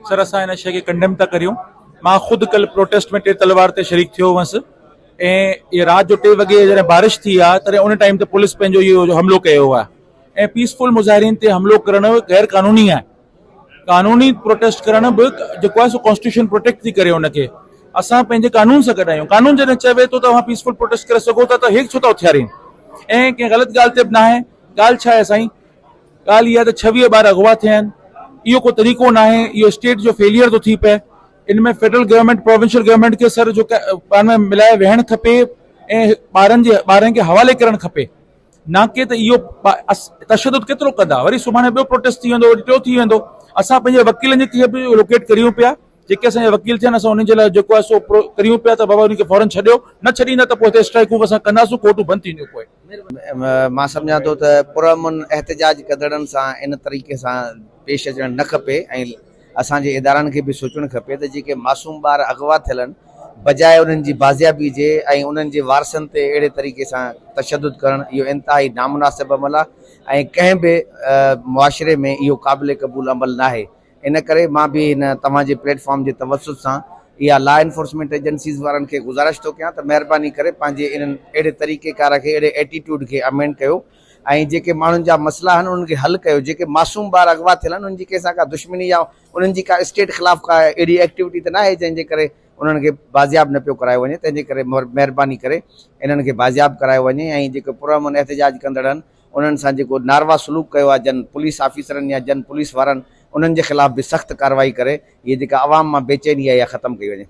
سر اسان ان شيء کي ڪنڊيم ٿا ڪريون. مان خود ڪل پروٽيسٽ ۾ ٽي تلوار تي شريڪ ٿيو هئس ۽ اهي رات جو ٽي وڳي جڏهن بارش ٿي آ تڏهن ان ٽائيم تي پوليس پنهنجو اهو حملو ڪيو آ ۽ پيسفل مظاهرين تي حملو ڪرڻ غير قانوني آهي. قانوني پروٽيسٽ ڪرڻ به جيڪو آهي سو ڪانسٽيٽيوشن پروٽيڪٽ ٿي ڪري ان کي. اسان پنهنجي قانون سان گڏ آهيون. قانون جڏهن چوي ٿو ته اوهان پيسفل پروٽيسٽ ڪري سگهو ٿا ته هي ڇو ٿا اٿيارين ۽ ڪنهن غلط ڳالهه تي به ناهي. ڳالهه ڇا آهي سائين؟ ڳالهه اها ته 26 ٻار اغوا ٿيا آهن، اهو ڪو طريقو ناهي، اهو اسٽيٽ جو فيليئر ٿو ٿي پئي، ان ۾ فيڊرل گورنمينٽ پراونشل گورنمينٽ کي سر جو پاڻ ۾ ملائي ويهڻ کپي ۽ ٻارن جي ٻارن کي حوالي ڪرڻ کپي نه ڪي ته اهو تشدد ڪيترو ڪندا، وري سڀاڻي ٻيو پروٽيسٽ ٿي ويندو وري ٽيو ٿي ويندو، اسان پنهنجي وڪيلن جي کي به لوڪيٽ ڪريون پيا. جيڪي اسان جا وڪيل ٿيا آهن اسان انهن جي لاء جيڪو آهي سو ڪريون پيا ته بابا انهن کي فورن ڇڏيو، نه ڇڏيندا ته پوء هتي اسٽرائيڪون اسان ڪنداسون، ڪورٽون بند ٿينديون پوء. مان سمجهان ٿو ته پرامن احتجاج ڪندڙن سان ان طريقي سان پيش اچڻ نه کپي ۽ اسان جي ادارن کي به سوچڻ کپي ته جيڪي معصوم ٻار اغوا ٿيل آهن بجاء انهن جي بازيابي جي ۽ انهن جي وارثن تي اهڙي طريقي سان تشدد ڪرڻ اهو انتهائي نامناسب عمل آهي ۽ ڪنهن به معاشري ۾ اهو قابل قبول عمل ناهي. ان ڪري مان به هن توهان جي پليٽ فارم جي توسط سان اها لا انفورسمينٽ ايجنسيز وارن کي گذارش ٿو ڪيان ته مهرباني ڪري پنهنجي انهن اهڙي طريقي ڪار کي اهڙي ايٽيٽيوڊ کي امينڊ ڪيو ۽ جيڪي ماڻهن جا مسئلا آهن انهن کي حل ڪيو جيڪي معصوم ٻار اغوا ٿيل آهن انهن جي ڪنهن سان ڪا دشمني يا انهن جي ڪا اسٽيٽ خلاف ڪا اهڙي ايڪٽيوٽي ته ناهي جنهن جي ڪري انهن کي بازياب نه پيو ڪرايو وڃي تنهن جي ڪري مهرباني ڪري انهن کي بازياب ڪرايو وڃي ۽ جيڪي پرامن احتجاج ڪندڙ آهن انهن سان جيڪو ناروا سلوڪ ڪيو آهي جن پوليس آفيسرن يا جن پوليس وارن انهن جي خلاف به سخت ڪارروائي ڪري هي جيڪا عوام مان بيچيني آهي اها ختم ڪئي وڃي.